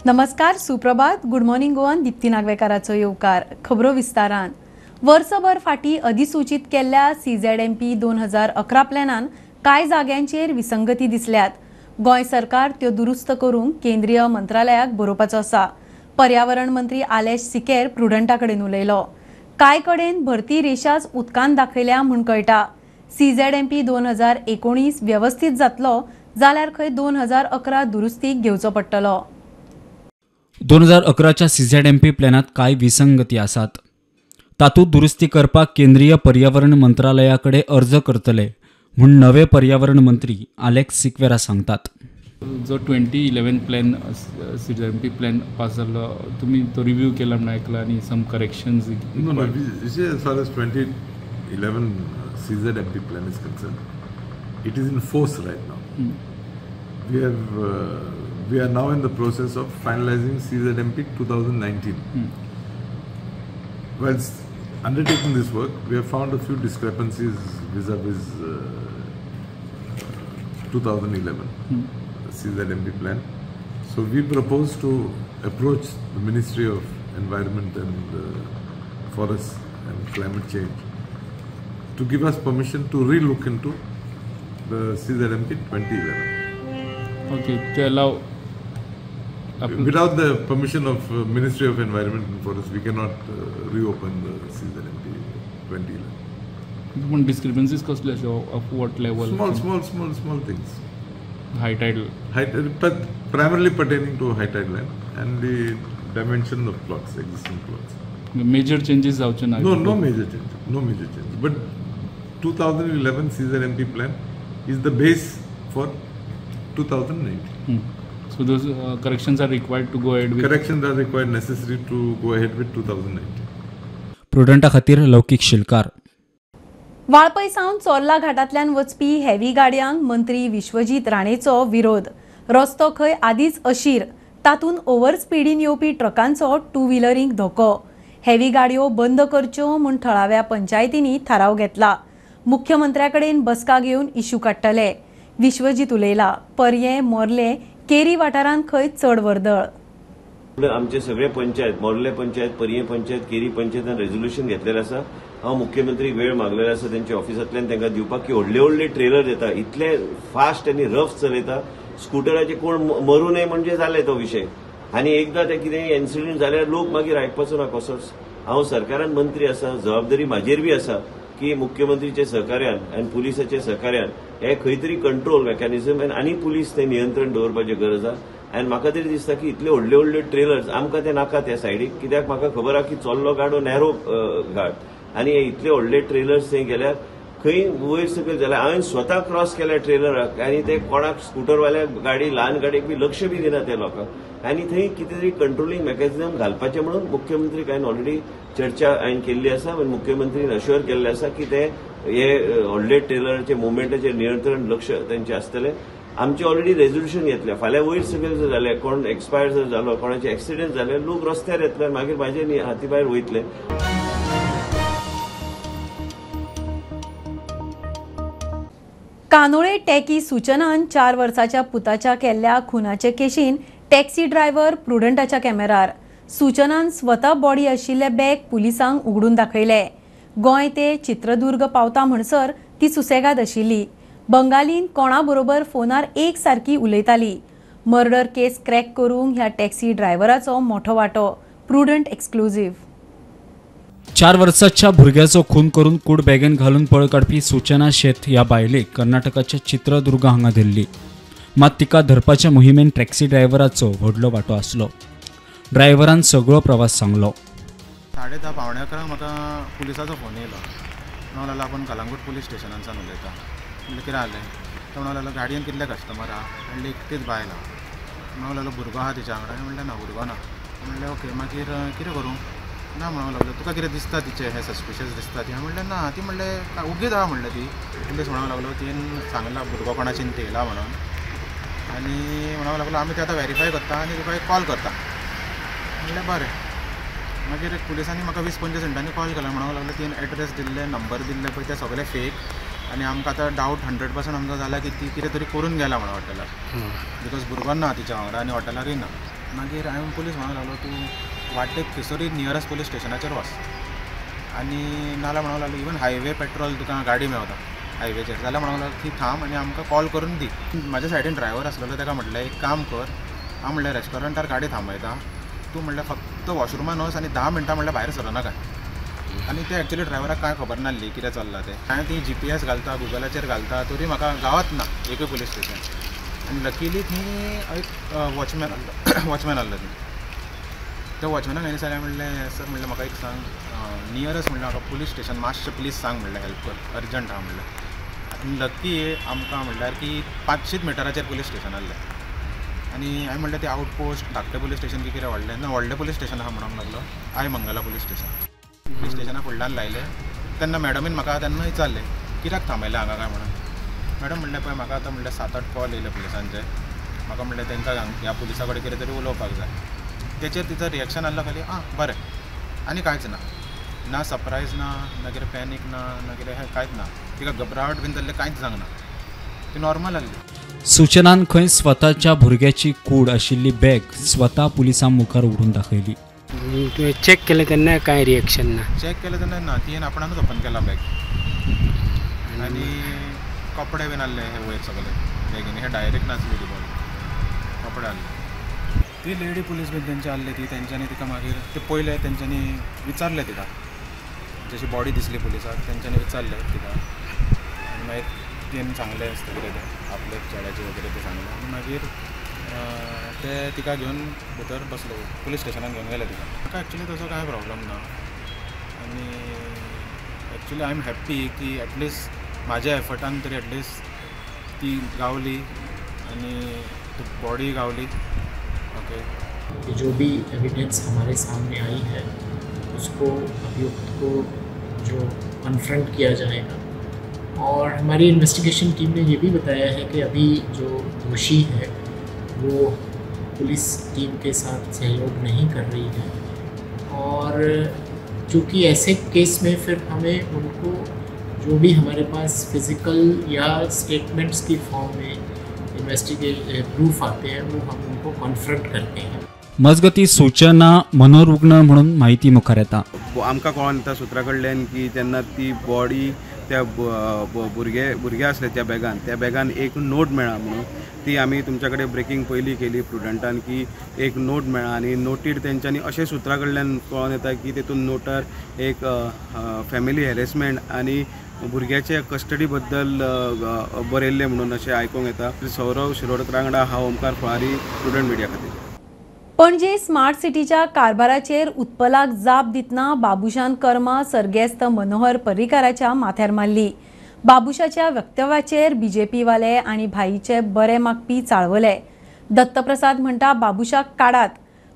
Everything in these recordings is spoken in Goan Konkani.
नमस्कार, सुप्रभात, गुड मॉर्निंग गोवान दीप्ती नागवेकाराचो येवकार. खबरो विस्तारान. वर्सभर फाटी अधिसूचित केल्ल्या CZMP 2011 प्लॅनान कांय जाग्यांचेर विसंगती दिसल्यात. गोंय सरकार त्यो दुरुस्त करूंक केंद्रीय मंत्रालयाक बरोवपाचो आसा. पर्यावरण मंत्री आलेश सिकेर प्रुडंटा कडेन उलयलो. कांय कडेन भरती रेशाच उदकान दाखयल्या म्हूण कळटा. CZMP 2019 वेवस्थीत जातलो जाल्यार खंय 2011 दुरुस्तीक घेवचो पडटलो. 2011च्या CZMP प्लॅनात कांय विसंगती आसात. तातूंत दुरुस्ती करपाक केंद्रीय पर्यावरण मंत्रालया कडेन अर्ज करतले म्हूण नवे पर्यावरण मंत्री आलेक्स सिक्वेरा सांगतात. जो 2011 प्लॅन CZMP plan pass जाल्लो तुमी तो रिव्यू केला म्हूण आयकला आनी सम corrections. No, no, as far as 2011 CZMP plan is concerned, it is in force right now. We are now in the process of finalizing CZMP 2019. Whilst undertaking this work, we have found a few discrepancies vis-a-vis 2011 CZMP plan. So we propose to approach the Ministry of Environment and Forests and Climate Change to give us permission to re-look into the CZMP 2011. Okay, to allow. Without the permission of Ministry of Environment and Forests, we cannot reopen the CZMP 2011. But discrepancies कसले of what level? Small things. High tide. High, but primarily pertaining to high tide line and the dimension of plots, existing plots. Major changes जावचे ना? No, no major change. No major change. But 2011 CZMP plan is the base for 2019. So those corrections are required to go ahead with. Corrections are required, necessary to go ahead with 2019. प्रुडंटा खातीर लौकीक शिलकार. वाळपय सावन चोर्ला घाटांतल्यान वचपी हेवी गाडयांक मंत्री विश्वजीत राणेचो विरोध. रस्तो खंय आदींच अशीर, तातूंत ओव्हर स्पिडीन येवपी ट्रकांचो टू व्हिलरींक धोको. हेवी गाडयो बंद करच्यो म्हूण थळाव्या पंचायतींनी थाराव घेतला. मुख्यमंत्र्या कडेन बसका घेवन इश्यू काडटले. विश्वजीत उलयला. पर्यें, मोर्ले, केरी वाठारांत खंय चड वर्दळ. आमचे सगळे पंचायत, मोर्ले पंचायत, पर्यें पंचायत, केरी पंचायतान रेजोल्युशन घेतलेलें आसा. हांव मुख्यमंत्रीक वेळ मागलेलो आसा तेंच्या ऑफिसांतल्यान तांकां दिवपाक की व्हडले व्हडले ट्रेलर येता, इतले फास्ट आनी रफ चलयता, स्कुटराचे कोण मरूं नये म्हणजे जाले तो विशय. आनी एकदां ते कितें इन्सिडंट जाल्यार लोक मागीर आयकपाचो ना कसोच. हांव सरकारान मंत्री आसा, जबाबदारी म्हाजेर बी आसा की मुख्यमंत्रीच्या सहकार्यान आनी पुलिसाच्या सहकार्यान हे खंय तरी कंट्रोल मेकॅनिझम आनी पुलीस ते नियंत्रण दवरपाची गरज आसा. आनी म्हाका तरी दिसता की इतले व्हडले व्हडले ट्रेलर्स आमकां ते नाका त्या सायडीक, कित्याक म्हाका खबर आसा की चोल्लो गाडो नॅरो घाट आनी हे इतले व्हडले ट्रेलर्स थंय गेल्यार खंय वयर सकयल जाल्यार हांवें स्वता क्रॉस केल्या ट्रेलराक आनी ते कोणाक स्कुटरवाल्या गाडी, ल्हान गाडयेक बी लक्ष बी दिना ते लोकांक. आनी थंय कितें तरी कंट्रोलिंग मेकॅनिझम घालपाचें म्हणून मुख्यमंत्रीक हांवें ऑलरेडी चर्चा हांवें केल्ली आसा आनी मुख्यमंत्रीन अश्युअर केल्लें आसा की ते हे व्हडले ट्रेलराचे मुवमेंटाचेर नियंत्रण लक्ष तेंचें आसतलें. आमचें ऑलरेडी रेजोल्युशन घेतलें. फाल्यां वयर सकयल जर जालें, कोण एक्सपायर जर जालो, कोणाचे एक्सिडंट जाले, लोक रस्त्यार येतले आनी मागीर म्हाजे हाती भायर वयतले. कानोळे टॅकी सूचनान 4 वर्साच्या पुताच्या केल्ल्या खुनाचे केशीन टॅक्सी ड्रायव्हर प्रुडंटाच्या कॅमेरार. सूचनान स्वता बॉडी आशिल्ले बॅग पुलिसांक उगडून दाखयले. गोंय ते चित्रदुर्ग पावता म्हणसर ती सुसेगाद आशिल्ली. बंगालीन कोणा बरोबर फोनार एक सारकी उलयताली. मर्डर केस क्रॅक करूंक ह्या टॅक्सी ड्रायव्हराचो मोठो वांटो. Prudent exclusive. 4 वर्साच्या भुरग्याचो खून करून कूड बॅगेन घालून पळ काडपी सूचना शेत ह्या बायलेक कर्नाटकाच्या चित्रदुर्ग हांगा धरली. मात तिका धरपाच्या मोहिमेन टॅक्सी ड्रायव्हराचो व्हडलो वांटो आसलो. ड्रायव्हरान सगळो प्रवास सांगलो. 10:30 10:45 म्हाका पुलिसाचो फोन येयलो. म्हणूंक लागलो आपूण कलंगूट पुलीस स्टेशनांतल्यान उलयता. म्हणलें कितें जालें? तो म्हणूंक लागलो गाडयेन कितले कस्टमर आहा? म्हणलें एकटीच बायल आहा. म्हणूंक लागलो भुरगो आहा तिच्या वांगडा? म्हणलें ना, भुरगो ना. म्हणलें ओके, मागीर कितें करूं? ना म्हणूंक लागलो तुका कितें दिसता तिचें हें सस्पिशियस दिसता ती? म्हणलें ना. ती म्हणलें ओगीच आहा म्हणलें ती. पुलीस म्हणूंक लागलो तिणें सांगलां भुरगो कोणाचेन थेयला म्हणून. आनी म्हणूंक लागलो आमी तें आतां वेरीफाय करता आनी तुका एक कॉल करता. म्हणलें बरें. मागीर पुलिसांनी म्हाका 20-25 मिनटांनी कॉल केलो. म्हणूंक लागलो तिणें एड्रेस दिल्ले, नंबर दिल्ले पळय ते सगळे फेक आनी आमकां आतां डावट 100% आमकां जाला की ती कितें तरी करून गेला म्हणून हॉटेलार, because भुरगो ना तिच्या वांगडा आनी हॉटेलारूय ना. मागीर हांवें पुलीस म्हणूंक लागलो तूं वाटेक खंयसरूय नियरस्ट पुलीस स्टेशनाचेर वच आनी नाल्यार म्हणूंक लागलो इवन हायवे पेट्रोल तुका गाडी मेवता हायवेचेर जाल्यार म्हणूंक लागलो ती थांब आनी आमकां कॉल करून दी. म्हाज्या सायडीन ड्रायवर आसलेलो ताका म्हटलें एक काम कर, हांव म्हणलें रेस्टॉरंटार गाडी थांबयता, तूं म्हणलें फक्त वॉशरुमान वच आनी 10 मिनटां म्हणल्यार भायर सरनाका. आनी ते एक्चुअली ड्रायव्हराक कांय खबर नासली कितें चल्लां तें. हांवें ती GPS घालता गुगलाचेर घालता तरी म्हाका गांवात ना एकूय पुलीस स्टेशन. आनी लकीली थंय एक वॉचमॅन आसलो वॉचमॅन आसलो थंय. त्या वॉचमॅनाक हांवें विचारलें म्हणलें सर म्हणलें म्हाका एक सांग नियरस्ट म्हणलें म्हाका पुलीस स्टेशन मातशें प्लीज सांग म्हणलें हेल्प कर अर्जंट आहा म्हणलें. आनी लकी आमकां म्हणल्यार की 500 मिटराचेर पुलीस स्टेशन आसलें. आनी हांवें म्हणलें तें आउटपोस्ट धाकटें पुलीस स्टेशन की कितें व्हडलें ना, व्हडलें पुलीस स्टेशन आहा म्हणूंक लागलो I Mangala police station. Police स्टेशना फुडल्यान लायलें तेन्ना मॅडमीन म्हाका तेन्ना विचारलें कित्याक थांबयलें हांगा काय म्हणून. मॅडम म्हणलें पळय म्हाका आतां म्हणलें 7-8 कॉल येयले पुलिसांचे, म्हाका म्हणलें तांकां ह्या पुलिसा कडेन कितें तरी उलोवपाक जाय. तेचेर तिचो रिएक्शन आसलो खाली आं बरें आनी कांयच ना, ना सरप्रायज ना, ना कितें पॅनीक ना, ना कितें हें कांयच ना, तिका घबरावट बीन जाल्लें कांयच जावंक ना, ती नॉर्मल आसली. सूचनान खंय स्वताच्या भुरग्याची कूड आशिल्ली बॅग स्वता पुलिसां मुखार उगडून दाखयली. तुवें चॅक केलें तेन्ना कांय रिएक्शन ना? चॅक केलें तेन्ना ना, तिणें आपणानूच ओपन केला बॅग आनी कपडे बीन आसले हे वयर सगळे बॅगीन, हे डायरेक्ट नासली ती बॉडी, कपडे आसले. ती लेडी पुलीस बीन तेंचे आसली ती तेंच्यांनी तिका मागीर ते पयले तेंच्यांनी विचारलें तिका, जशी बॉडी दिसली पुलिसाक तेंच्यांनी विचारलें तिका आनी मागीर तिणें सांगलें आसता कितें तें आपले चेड्याचें वगैरे तें सांगलें आनी मागीर ते तिका घेवन भितर बसले पुलीस स्टेशनान घेवन गेले तिका. म्हाका एक्चुली तसो कांय प्रॉब्लम ना आनी एक्चुली I am happy की एटलिस्ट म्हाज्या एफर्टान तरी एटलिस्ट ती गावली आनी बॉडी गावली. ओके, कि जो भी एविडेंस हमारे सामने आई है उसको अभियुक्त को जो कन्फ्रंट किया जाएगा और हमारी इन्वेस्टिगेशन टीम ने ये भी बताया है कि अभी जो दोषी है वो पुलिस टीम के साथ सहयोग नहीं कर रही है और चूँकि ऐसे केस में फिर हमें उनको जो भी हमारे पास फिज़िकल या स्टेटमेंट्स की फॉर्म में इन्वेस्टिगेट प्रूफ आते हैं वो हम उनको कॉन्फ्रंट करते हैं. मजगती सूचना मनोरुग्ण म्हणून माहिती मुखार येता. आमकां कळोन येता सुत्रा कडल्यान की जेन्ना ती बॉडी त्या भुरगे आसले त्या बॅगान, त्या बॅगान एक नोट मेळ्ळा म्हणून ती आमी तुमच्या कडेन ब्रेकींग पयलीं केली प्रुडंटान की एक नोट मेळ्ळा आनी नोटीर तेंच्यांनी अशें सुत्रा कडल्यान कळोन येता की तेतून नोटार एक फॅमिली हॅरेसमेंट आनी भुरग्याचे कस्टडी बद्दल बरयल्लें म्हणून अशें आयकूंक येता. सौरव शिरोडकर वांगडा हांव ओमकार फळारी, प्रुडंट मिडिया खातीर. पणजे स्मार्ट सिटीच्या कारभाराचेर उत्पलाक जाप दितना बाबुशान कर्मा सर्गेस्त मनोहर पर्रीकाराच्या माथ्यार मारली. बाबुशाच्या वक्तव्याचेर बीजेपीवाले आनी भाईचे बरे मागपी चाळवले. दत्तप्रसाद म्हणटा बाबुशाक काडात,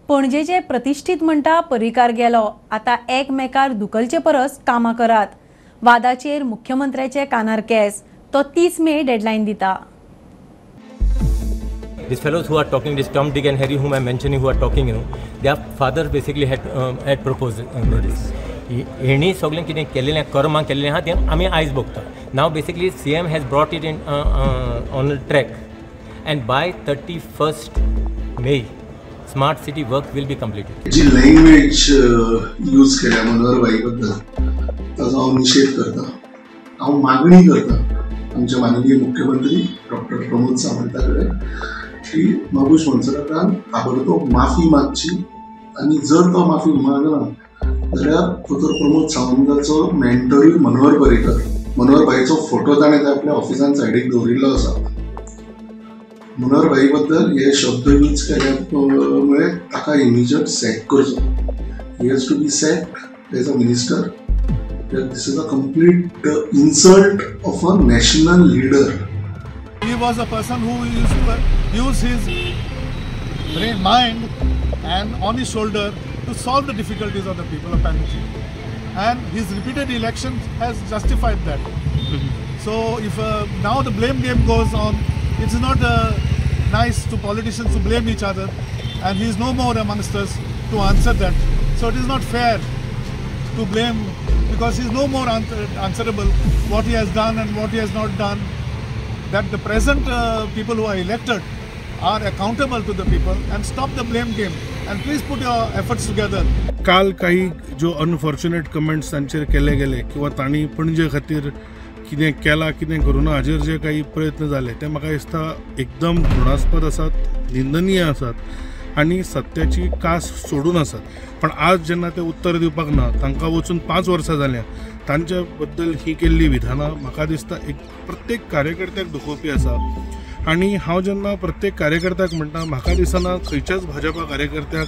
पणजेचे प्रतिष्ठित म्हणटा पर्रीकार गेलो, आता एकमेकार दुकलचे परस कामां करात. वादाचेर मुख्यमंत्र्याचे कानार केस, तो 30 मे डेडलायन दिता. These fellows who are talking, this Tom, Dick and Harry whom I am mentioning, who are talking, you know, their father basically had proposed this. हेणी सगळें कितें केल्लें कर्मां केल्लें आहा तें आमी आयज भोगता. Now basically CM has brought it in on track and by 31st May smart city work will be completed. Ji language use केल्या मनोहर भाई बद्दल ताजो हांव निशेध करता. हांव मागणी करता आमचे माननीय मुख्यमंत्री डॉक्टर प्रमोद सावंता कडेन की बाबूश मोन्सेरातान ताबडतोब माफी मागची आनी जर तो माफी मागना जाल्यार दोतोर प्रमोद सावंताचो मेंटरूय मनोहर पर्रीकर, मनोहर भाईचो फोटो ताणें आपल्या ऑफिसान सायडीक दवरिल्लो आसा. मनोहर भाई बद्दल हे शब्द यूज केल्या मुळे ताका इमिजिएट सॅक करचो. He has to be sacked as a minister. This is a complete insult of a national leader. He was a person who used to use his brain, mind and on his shoulder to solve the difficulties of the people of Panaji. And his repeated elections has justified that. So if now the blame game goes on, it's not nice to politicians to blame each other, and he is no more amongst us to answer that. So it is not fair to blame, because he is no more answerable what he has done and what he has not done. That the present people who are elected, are accountable to the people and stop the blame game and please put your efforts together. काल काही ज्यो अनफॉर्च्युनेट कमेंट्स तांचेर केले गेले किंवा तांणी पणजे खातीर कितें केलां कितें करूं ना हाजेर जे काही प्रयत्न जाले ते म्हाका दिसता एकदम घृणास्पद आसात, निंदनीय आसात आनी सत्याची कास सोडून आसात. पण आज जेन्ना ते उत्तर दिवपाक ना, तांकां वचून 5 वर्सां जाल्या, तांच्या बद्दल ही केल्ली विधानां म्हाका दिसता एक प्रत्येक कार्यकर्त्याक दुखोवपी आसा. आनी हांव जेन्ना प्रत्येक कार्यकर्त्याक म्हणटा, म्हाका दिसना खंयच्याच भाजपा कार्यकर्त्याक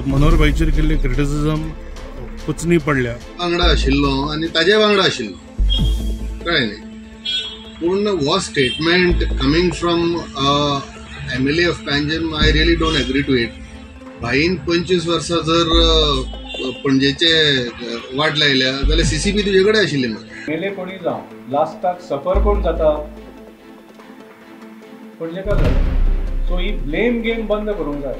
मनोहर भाईचेर केल्ले क्रिटिसिजम पचनी पडल्या. वांगडा आशिल्लो आनी ताजे वांगडा आशिल्लो, कळ्ळें न्ही. पूण हो statement coming from MLA of Panjim, I really don't agree to it. भाईन 25 वर्सां जर पणजेचे वाट लायल्या जाल्यार CCP तुजे कडेन आशिल्ली मरे. एमएलए कोणी जावं, लास्टाक सफर कोण जाता? पणजेकार जाता. सो ही ब्लेम गेम बंद करूंक जाय.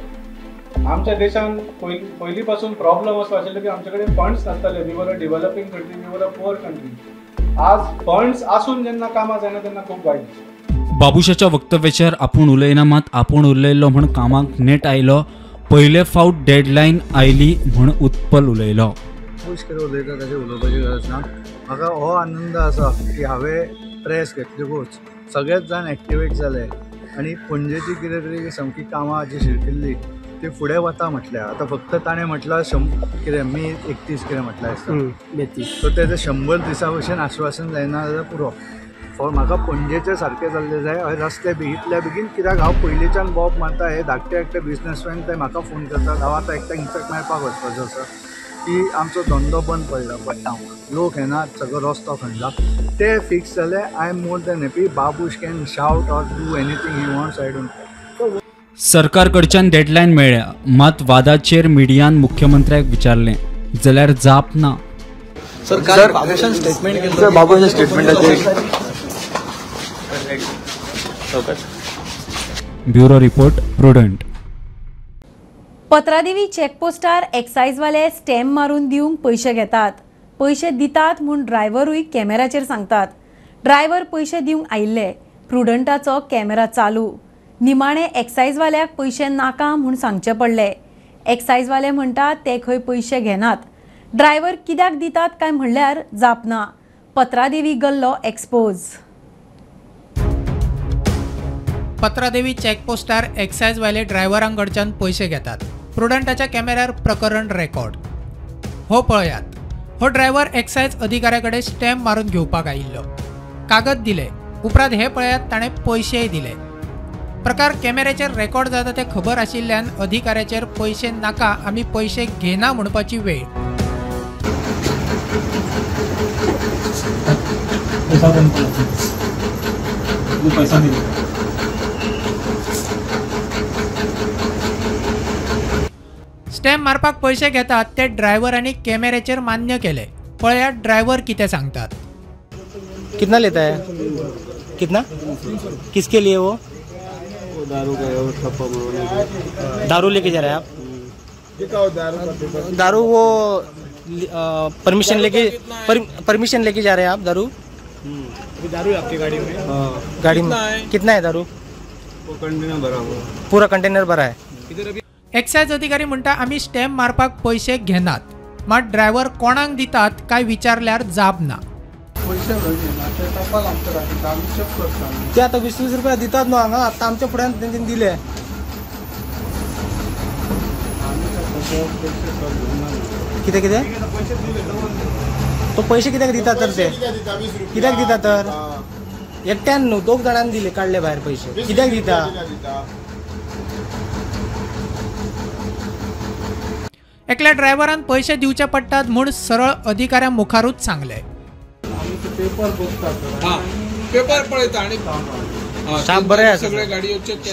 आमच्या देशान पयलीं पासून प्रॉब्लम असो आशिल्लो की आमचे कडेन फंड्स नासताले. We were a developing country, we were a poor country. आज फंड्स आसून जेन्ना कामां जायना तेन्ना खूब वायट दिसता. बाबुशाच्या वक्तव्याचेर आपूण उलयना, मात आपूण उलयल्लो म्हण कामाक नेट आयलो. पयले फावट डेडलायन आयली म्हण उत्पल उलयलो. बाबूश कितें उलयता ताचें उलोवपाची गरज ना. म्हाका हो आनंद आसा की हांवें प्रेस घेतलेकूच सगळेच जाण एक्टिवेट जाले आनी पणजेची कितें तरी सामकी कामां जी शिरकिल्ली ती फुडें वता म्हटल्या. आतां फक्त ताणें म्हटलां कितें मे 31 कितें म्हटलां आसता, सो तेजें 100 दिसां भशेन आश्वासन जायना जाल्यार पुरो. फॉर म्हाका पणजेचें सारकें जाल्लें जाय. हय रस्ते बी इतल्या बेगीन, कित्याक हांव पयलींच्यान बोब मारता. हे धाकटे धाकटे बिजनसमॅन ते म्हाका फोन करतात. हांव आतां एकट्याक इनफॅक्ट मेळपाक वचपाचो आसा की आमचो धंदो बंद पडला, पडटा, लोक येना, सगळो रस्तो खणला. ते फिक्स जाले. I am more than happy. Babush can shout or do anything he wants, I don't care. सरकार कडच्यान डेडलायन मेळ्ळ्या, मात वादाचेर मिडियान मुख्यमंत्र्याक विचारलें जाल्यार जाप ना. सर, बाबूशान स्टेटमेंट केलं, बाबूशान स्टेटमेंटाचेर. Bureau report, Prudent. Patradevi चेकपोस्टार एक्सायजवाले स्टॅम्प मारून दिवंक पयशे घेतात. पयशे दितात म्हूण ड्रायव्हरूय कॅमेराचेर सांगतात. ड्रायव्हर पयशे दिवंक आयिल्ले, प्रुडंटाचो कॅमेरा चालू. निमाणे एक्सायजवाल्याक पयशे नाका म्हूण सांगचे पडले. एक्सायजवाले म्हणटात ते खंय पयशे घेनात. ड्रायव्हर कित्याक दितात काय म्हणल्यार जाप ना. पत्रादेवी गल्लो एक्सपोज. पत्रादेवी चेकपोस्टार एक्सायजवाले ड्रायव्हरांकडच्यान पयशे घेतात. प्रुडंटाच्या कॅमेऱ्यार प्रकरण रेकॉर्ड. हो पळयात, हो ड्रायव्हर एक्सायज अधिकाऱ्या कडेन स्टॅम्प मारून घेवपाक आयिल्लो. कागद दिले उपरांत हे पळयात ताणें पयशेय दिले. प्रकार कॅमेऱ्याचेर रेकॉर्ड जाता तें खबर आशिल्ल्यान अधिकाऱ्याचेर पयशे नाका, आमी पयशे घेना म्हणपाची वेळ. स्टॅम्प मारपाक पयशे घेतात ते ड्रायव्हरांनी कॅमेऱ्याचेर मान्य केले. पळयात ड्रायव्हर कितें सांगतात. कितना लेता है? कितना? किसके लिए? वो दारू का दारू लेके जा रहे हैं आप? दारू वो परमिशन लेके, परमिशन लेके जा रहे हैं आप दारू? दारू है आपकी गाड़ी में? गाड़ी में कितना है दारू? वो कंटेनर भरा हुआ, पूरा कंटेनर भरा है. एक्सायज अधिकारी म्हणटा आमी स्टॅम्प मारपाक पयशे घेनात, मात ड्रायव्हर कोणाक दितात काय विचारल्यार जाप ना. ते आतां 20-20 रुपया दितात न्हू हांगा, आतां आमच्या फुड्यान तेंच्यांनी दिले. कितें कितें तो पयशे कित्याक दितात तर ते कित्याक दितात तर? एकट्यान न्हू, दोग जाणांनी दिले, काडले भायर पयशे. कित्याक दिता? एकल्या ड्रायव्हरान पयशे दिवचे पडटात म्हूण सरळ अधिकाऱ्या मुखारूच सांगले. पेपर बघतात, पेपर पळयता आणि स्टाफ बरे आसा, सगळे गाडयो चेक,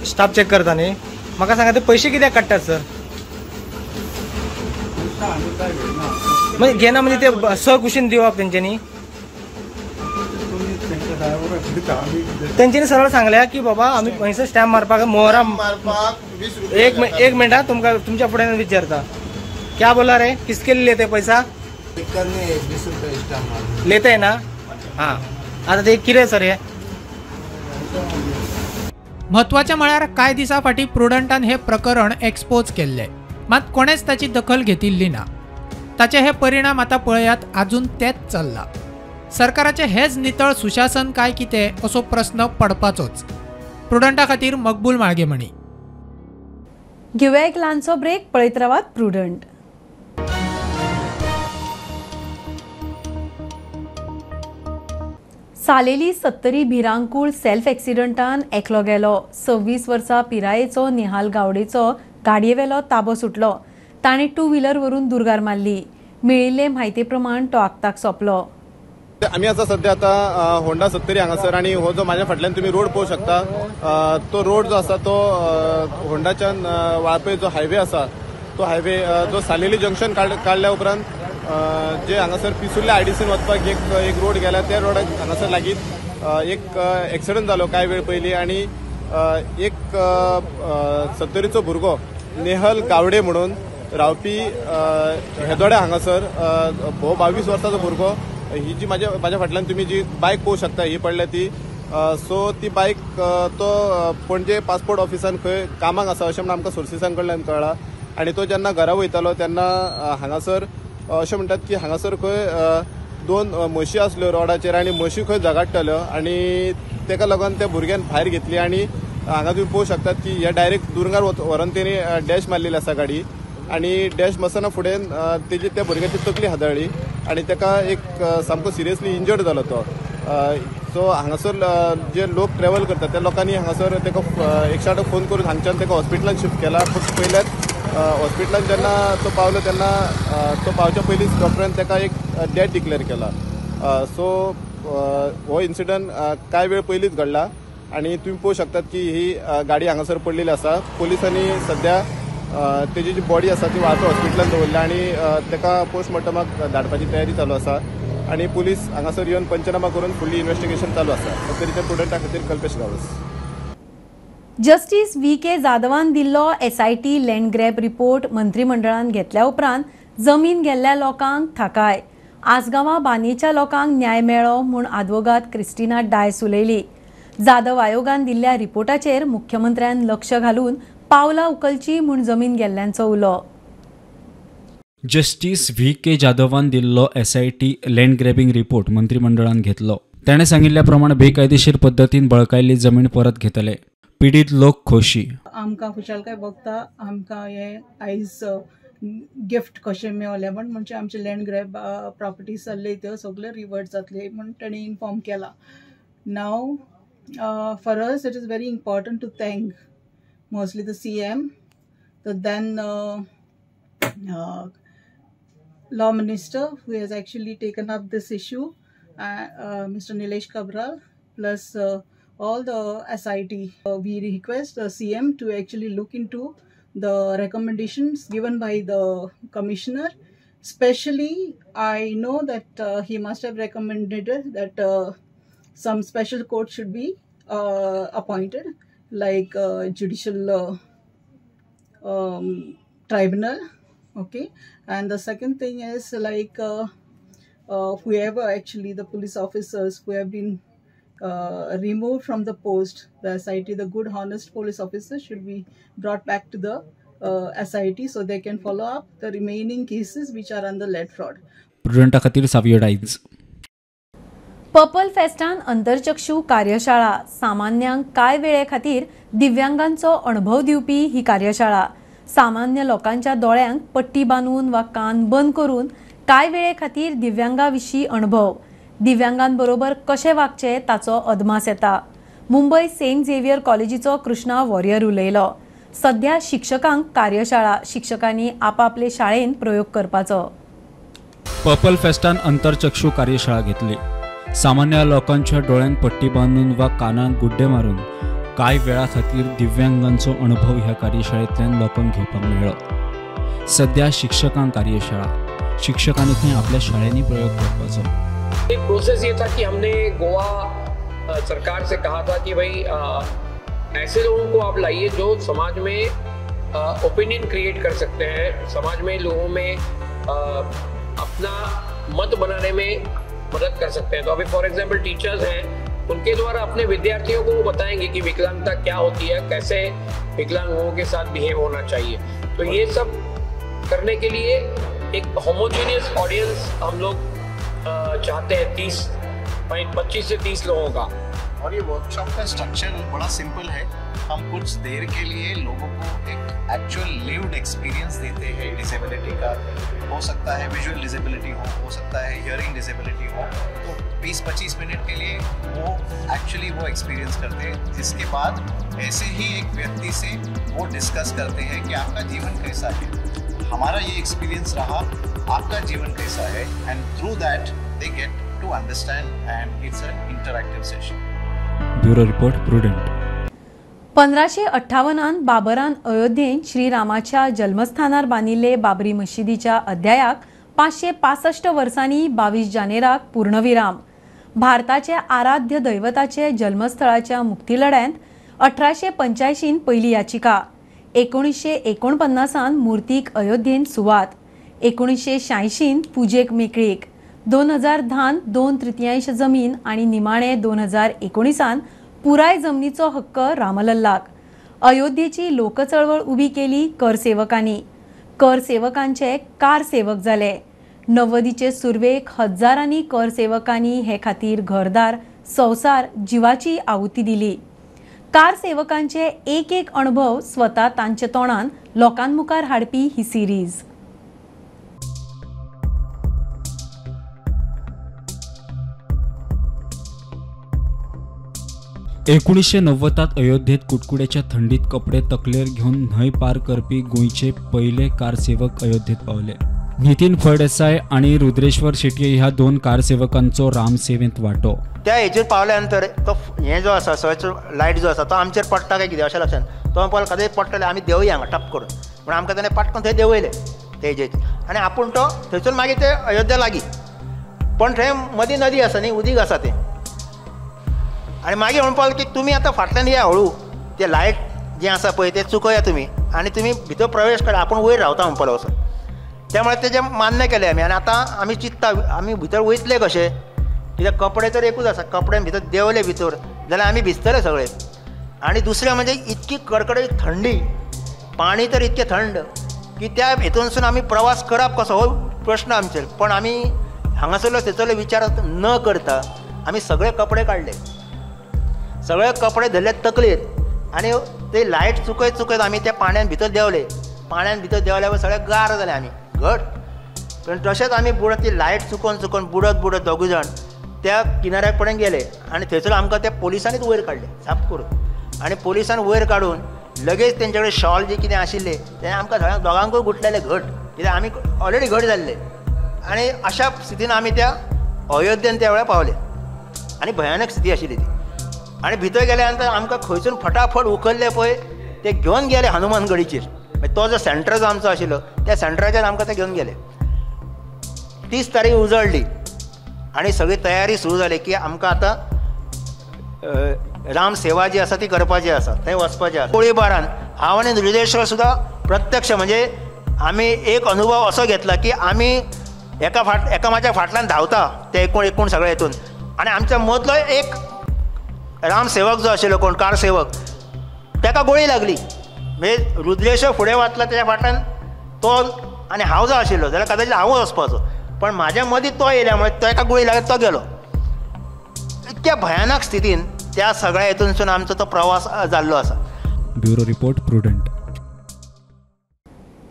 स्टाफ चेक करता न्ही. म्हाका सांगा ते पयशे कित्याक काडटात सर? म्हणजे घेना म्हणजे ते सकुशीन दिवप तेंच्यांनी? तेंच्यांनी सरळ सांगल्या की बाबा आमी हंयसर स्टॅम्प मारपाक मोहरा मारपाक. एक मिनट, तुमकां तुमच्या फुड्यान विचारता. क्या बोला रे, किसके लिए लेते पैसा? 20 रुपये स्टॅम्प लेते ना. हाँ, आता ते कितें सर हे? म्हत्वाचें म्हळ्यार कांय दिसां फाटीं प्रुडंटान हें प्रकरण एक्सपोज केल्लें, मात कोणेच ताची दखल घेतिल्ली ना. ताचे हे परिणाम आतां पळयात, आजून तेच चल्लां. सरकाराचें हेच नितळ सुशासन काय कितें असो प्रस्न पडपाचोच. प्रुडंटा खातीर मकबूल माळगेमणी. घेवया एक ल्हानसो ब्रेक, पळयत रावात प्रुडंट. सालेली सत्तरी भिरांकूळ सेल्फ एक्सिडंटान एकलो गेलो. 26 वर्सां पिरायेचो निहाल गावडेचो गाडयेवेलो ताबो सुटलो. ताणें टू व्हिलर वरून दुर्गार मारली. मेळिल्ले म्हायती प्रमाण तो आक्ताक सोंपलो. आमी आसा सध्या आतां होंडा सत्तरी हांगासर आनी हो जो म्हाज्या फाटल्यान तुमी रोड पळोवंक शकता तो रोड जो आसा तो होंडाच्यान वाळपय जो हायवे आसा तो हायवे जो सालेली जंक्शन काडल्या उपरांत जे हांगासर पिसुर्ले आयडीसीन वचपाक एक रोड गेला त्या रोडाक हांगासर लागींच एक एक्सिडंट जालो कांय वेळ पयलीं आनी एक सत्तरीचो भुरगो नेहल गावडे म्हणून रावपी हेदोड्या हांगासर हो 22 वर्साचो भुरगो, ही जी म्हाज्या फाटल्यान तुमी जी बायक पळोवंक शकता ही पडल्या ती, सो ती बायक तो पणजे पासपोर्ट ऑफिसान खंय कामाक आसा अशें म्हणून आमकां सोर्सिसां कडल्यान कळ्ळां आनी तो जेन्ना घरा वयतालो तेन्ना हांगासर अशें म्हणटात की हांगासर खंय दोन म्हशी आसल्यो रोडाचेर आनी म्हशी खंय झगडटाल्यो आनी तेका लागून त्या भुरग्यान भायर घेतली आनी हांगा तुमी पळोवंक शकतात की हे डायरेक्ट दुरंगार व्हरून तेणी डॅश मारलेली आसा गाडी आनी डॅश मारतना फुडें तेजी त्या भुरग्याची तकली हादळ्ळी आनी तेका एक सामको सिरियसली इंजर्ड जालो तो. सो हांगासर जे लोक ट्रॅवल करतात त्या लोकांनी हांगासर तेका 108 फोन करून हांगच्यान तेका हॉस्पिटलान शिफ्ट केला. पूण पयल्यात हॉस्पिटलान जेन्ना तो पावलो तेन्ना तो पावच्या पयलींच डॉक्टरान तेका एक डेथ डिक्लेअर केला. सो हो इन्सिडंट कांय वेळ पयलींच घडला आनी तुमी पळोवंक शकतात की ही गाडी हांगासर पडलेली आसा. पोलिसांनी सद्या तेजी जी बॉडी आसा ती वाळपय हॉस्पिटलान दवरल्या आनी तेका पोस्टमॉर्टमाक धाडपाची तयारी चालू आसा आनी पुलीस हांगासर येवन पंचनामा करून फुडली इन्वेस्टिगेशन चालू आसा. सत्तरीच्या प्रुडंटा खातीर Kalpesh Gawas. Justice V K जाधवान दिल्लो एसआयटी लँड ग्रॅब रिपोर्ट मंत्रिमंडळान घेतल्या उपरांत जमीन गेल्ल्या लोकांक थाकाय. आसगांवां बांदेच्या लोकांक न्याय मेळ्ळो म्हूण आदवोगाद क्रिस्टिना डायस उलयली. जाधव आयोगान दिल्ल्या रिपोर्टाचेर मुख्यमंत्र्यान लक्ष घालून पावलां उखलची म्हूण जमीन गेल्ल्यांचो उलो. जस्टीस व्ही के जाधवान दिल्लो एसआयटी लँड ग्रॅबिंग रिपोर्ट मंत्रिमंडळान घेतलो. ताणें सांगिल्ल्या प्रमाण बेकायदेशीर पद्दतीन बळकायल्ली जमीन परत घेतले. पीडित लोक खोशी. आमकां खुशालकाय भोगता, आमकां हें आयज गिफ्ट कशें मेवलें म्हण, म्हणजे आमचे लँड ग्रॅब प्रॉपर्टीज जाल्ले त्यो सगळ्यो रिवर्ट जातले म्हण ताणें इन्फॉर्म केलां. Now for us it is very important to thank mostly the CM, the then law minister who has actually taken up this issue, Mr. Nilesh Cabral, plus all the SIT. We request the CM to actually look into the recommendations given by the commissioner. Especially, I know that he must have recommended that some special court should be appointed, like judicial tribunal. Okay, and the second thing is like whoever actually the police officers who have been removed from the post, the SIT, the good honest police officers should be brought back to the SIT so they can follow up the remaining cases which are under lead fraud. प्रुडंटा खातीर सावियो डायज. पर्पल फेस्टान अंतरचक्षु कार्यशाळा. सामान्यांक कांय वेळे खातीर दिव्यांगांचो अणभव दिवपी ही कार्यशाळा. सामान्य लोकांच्या दोळ्यांक पट्टी बांदून वा कान बंद करून कांय वेळे खातीर दिव्यांगा विशीं अणभव, दिव्यांगांबरोबर कशें वागचें ताचो अदमास येता. मुंबय सेंट झेवियर कॉलेजीचो कृष्णा वॉरियर उलयलो. सध्या शिक्षकांक कार्यशाळा, शिक्षकांनी आपापले शाळेन प्रयोग करपाचो. पर्पल फेस्टान अंतरचक्षु कार्यशाळा घेतली. सामान्य लोकांच्या डोळ्यांक पट्टी बांदून वा कानाक गुड्डे मारून कांय वेळा खातीर दिव्यांगांचो अणभव ह्या कार्यशाळेंतल्यान लोकांक घेवपाक मेळ्ळो. सध्या शिक्षकांक कार्यशाळा, शिक्षकांनी थंय आपल्या शाळेंनी प्रयोग करपाचो. एक प्रोसेस ये था कि हमने गोवा सरकार से कहा था कि भाई ऐसे लोगों को आप लाइए जो समाज में ओपिनियन क्रिएट कर सकते हैं, समाज में लोगों में अपना मत बनाने में मदद कर सकते हैं। तो अभी फॉर एग्जांपल टीचर्स हैं, उनके द्वारा अपने विद्यार्थियों को वो बताएंगे कि विकलांगता क्या होती है, कैसे विकलांग लोगों के साथ बिहेव होना चाहिए। तो ये सब करने के लिए एक होमोजीनियस ऑडियंस हम लोग चाहते हैं, 25 से 30 लोगों का। और ये वर्कशॉप का स्ट्रक्चर बड़ा सिंपल है। हम कुछ देर के लिए लोगों को एक एक्चुअल लिव्ड एक्सपीरियंस देते हैं डिसेबिलिटी का। हो सकता है विजुअल डिसेबिलिटी हो सकता है हियरिंग डिसेबिलिटी हो, तो 20-25 मिनट के लिए वो एक्चुअली वो एक्सपीरियंस करते हैं, जिसके बाद ऐसे ही एक व्यक्ति से वो डिस्कस करते हैं कि आपका जीवन कैसा है, हमारा ये एक्सपीरियंस रहा, आपका जीवन कैसा है, and through that they get to understand and it's an interactive session. Bureau report, Prudent. 1558 बाबरान अयोध्येन श्रीरामाच्या जन्मस्थानार बांदिल्ले बाबरी मशिदीच्या अध्यायाक 565 वर्सांनी 22 जानेराक पूर्णविराम. भारताचे आराध्य दैवताचे जन्मस्थळाच्या मुक्तीलढ्यांत 1885 पयली याचिका, 1949 मूर्तीक अयोध्येन सुवात, 1986 पुजेक मेकळीक, 2010 2/3 जमीन आनी निमाणे 2019 पुराय जमनीचो हक्क रामलल्लाक. अयोध्येची लोकचळवळ उबी केली करसेवकांनी, करसेवकांचे कारसेवक जाले. 90चे सुरवेक हजारांनी करसेवकांनी हे खातीर घरदार, संवसार, जिवाची आहुती दिली. कारसेवकांचे एक एक अणभव स्वता तांच्या तोंडान लोकांमुखार हाडपी ही सिरीज. एकुणीशे 90 अयोध्येत कुडकुड्याच्या थंडीत कपडे तकलेर घेवन न्हंय पार करपी गोंयचे पयले कारसेवक अयोध्येत पावले. नितीन फळदेसाय आनी रुद्रेश्वर शेटये ह्या दोन कारसेवकांचो रामसेवेंत वांटो. त्या हेचेर पावल्या नंतर तो हें जो आसा सर्च लायट जो आसा तो आमचेर पडटा काय कितें अशें लक्षात, तो म्हणपाक लागलो पडटले आमी देंवया हांगा टप करून, म्हण आमकां ताणें पाटकन थंय देंवयले ते हेजेर आनी आपूण तो थंयसून मागीर ते अयोध्या लागीं, पण थंय मदीं नदी आसा न्ही, उदीक आसा तें. आनी मागीर म्हणपाक लागलो की तुमी आतां फाटल्यान या हळू, ते लायट जें आसा पळय तें चुकया तुमी आनी तुमी भितर प्रवेश करा, आपूण वयर रावता म्हणपाक लागलो. त्यामुळे तेजें मान्य केलें आमी आनी आतां आमी चिंत्ता आमी भितर वयतले कशे, कित्याक कपडे तर एकूच आसा, कपड्यान भितर देंवले भितर जाल्यार आमी भिजतले सगळे. आनी दुसरें म्हणजे इतकी कडकडीत थंडी, पाणी तर इतकें थंड की त्या हेतूनसून आमी प्रवास करप कसो हो प्रश्न आमचेर. पण आमी हांगासरलो थंयसरलो विचार न करता आमी सगळे कपडे काडले, सगळे कपडे धरले तकलेर आनी ते लायट चुकयत चुकयत आमी त्या पाण्यान भितर देंवले. पाण्यान भितर देंवल्यावर सगळे गार जाले आमी घट, पण तशेंच आमी बुडत ती लायट चुकोवन चुकोवन बुडत बुडत दोगूय जाण त्या किनाऱ्या कडेन गेले आनी थंयसर आमकां त्या पोलिसांनीच वयर काडले साफ करून. आनी पोलिसान वयर काडून लगेच तेंचे कडेन शॉल जे कितें आशिल्लें तें आमकां सगळ्यांक दोगांकूय गुठलेले घट, कित्याक आमी ऑलरेडी घट जाल्ले. आनी अशा स्थितीन आमी त्या अयोध्येन त्या वेळार पावले आनी भयानक स्थिती आशिल्ली ती. आनी भितर गेल्या नंतर आमकां खंयसून फटाफट उखल्ले पळय ते घेवन गेले हनुमान गडीचेर, तो जो सेंटर जो आमचो आशिल्लो त्या सेंटराचेर आमकां ते घेवन गेले. 30 तारीख उजळ्ळी आनी सगळी तयारी सुरू जाली की आमकां आतां राम सेवा जी आसा ती करपाची आसा, थंय वचपाचें आसा. गोळीबारान हांव आनी रुद्रेश्वर सुद्दां प्रत्यक्ष म्हणजे आमी एक अनुभव असो घेतला की आमी एकामेकाच्या फाटल्यान धांवता ते एकूण एकूण सगळे हेतून, आनी आमच्या मदलो एक रामसेवक जो आशिल्लो कोण कारसेवक ताका गोळी लागली. म्हणजे रुद्रेश्वर फुडें वतला तेच्या फाटल्यान तो आनी हांव जो आशिल्लो जाल्यार कदाचित हांवूच वचपाचो, पण म्हाज्या मदीं तो येयल्या मुळे ताका गोळी लागली तो गेलो. इतक्या भयानक स्थितीन त्या सगळ्या हेतूनसून आमचो तो प्रवास जाल्लो आसा. Bureau report, Prudent.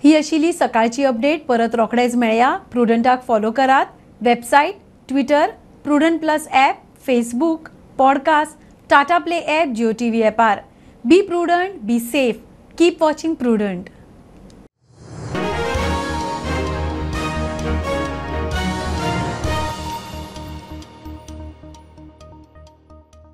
ही आशिल्ली सकाळची अपडेट. परत रोखडेच मेळया. प्रुडंटाक फॉलो करात. Website, Twitter, Prudent plus app, Facebook, podcast, Tata Play app, Jio TV ॲपार. Be prudent, be safe, keep watching Prudent.